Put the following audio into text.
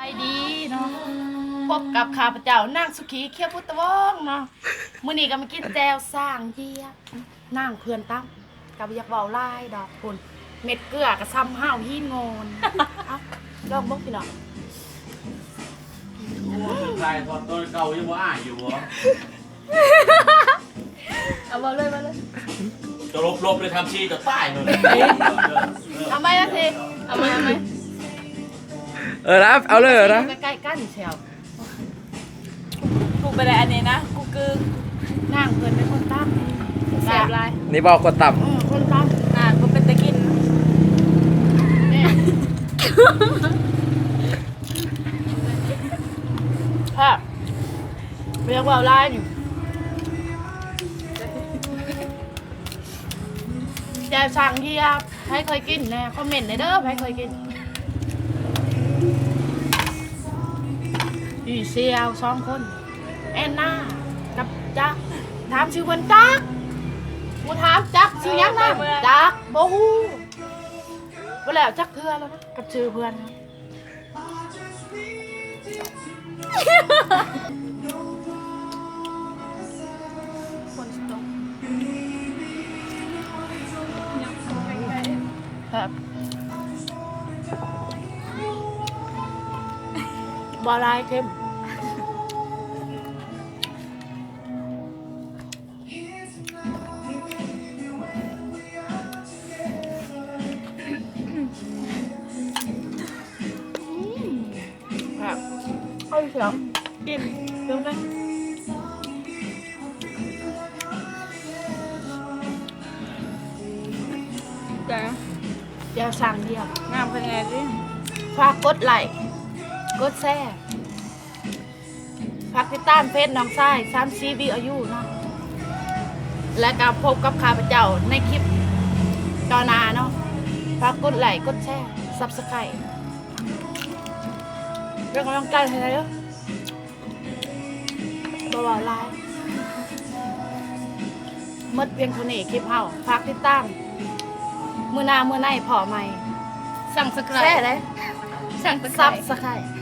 ສະບາຍດີເນາະ ພົບກັບຂ້າພະເຈົ້າ ນາງສຸຂີ ຂຽວພຸດຕະວົງເນາະ. ມື້ນີ້ກໍມາກິນແຈ່ວຊ່າງຢຽບ ນາງເພື່ອນຕຳ ກໍບໍ່ຢາກເວົ້າຫຼາຍດອກພຸ້ນ ເມັດເກືອກໍຊ່ຳຫ້າວຫີນໂງ່ນ. ເອົ້າ ລອງເບິ່ງພີ່ນ້ອງ. ໂອ້ ສຸດທ້າຍຖອດຕົວເກົ່າຍັງບໍ່ອາຍຢູ່ບໍ? ເອົາ ເວົ້າເລີຍ ເວົ້າເລີຍ. ຈະລົບໆ ເລີຍ ທຳຊີຈະຕາຍເລີຍ. ເອົາໃໝ່ ເອົາໃໝ່ ເອົາໃໝ່. ເອີ ລະ ເອົາເລີຍນະ. ໃກ້ໆ ກັນແຊວ. ກູໄປໄດ້ອັນນີ້ນະ ກູກຶກ. ນາງເພິ່ນເປັນຄົນຕຳ ແຊບຫຼາຍ. ນີ້ບໍ່ຄົນຕຳ? ເອີ ຄົນຕຳ. ນາງບໍ່ເປັນຕາກິນ. ແຊບ. ບໍ່ຢາກເວົ້າຫຼາຍນີ້ ແຈ່ວຊ່າງຢຽບ ໃຜເຄີຍກິນແດ່ ຄອມເມັນແດ່ເດີ ໃຜເຄີຍກິນ. ອີ່ສ່ຽວສອງຄົນ ແອນນາກັບຈັກ ຖາມຊື່ເພິ່ນ ຈັກ. ກູຖາມຈັກຊື່ຫຍັງນະ ຈັກ ບໍ່ຮູ້ ບໍ່ແລ້ວຈັກເທື່ອແລ້ວນະ ກັບຊື່ເພິ່ນ. ຝົນຊິຕົກ. ແຊບ. ບໍ່ຫຼາຍ ເຄັມ. ອືມ ແຊບ. ເອົາອີກແລ້ວ ກິນ ເບິ່ງເດີ. ແຈ່ວຊ່າງຢຽບ ງາມຂະໜາດນີ້. ຝາກກົດໄລ້ ກົດແຊ. ຝາກຕິດຕາມເຟສນ້ອງຊາຍ ສາມສີ່ ວີ ອາຍຸ ເນາະ ແລະກະພົບກັບຂ້າພະເຈົ້າໃນຄລິບຕໍ່ໜ້າເນາະ. ຝາກກົດໄລ້ ກົດແຊ ຊັບສະໄຄຣບ໌ ເປັນກຳລັງໃຈໃຫ້ແດ່ເດີ. ບໍ່ເວົ້າຫຼາຍ ໝົດພຽງເທົ່ານີ້ຄລິບເຮົາ. ຝາກຕິດຕາມ ມື້ໜ້າມື້ໃນພໍ້ໃໝ່. ຊັບສະໄຄຣບ໌ ແຊເດ້ ຊັບສະໄຄຣບ໌ ຊັບສະໄຄຣບ໌.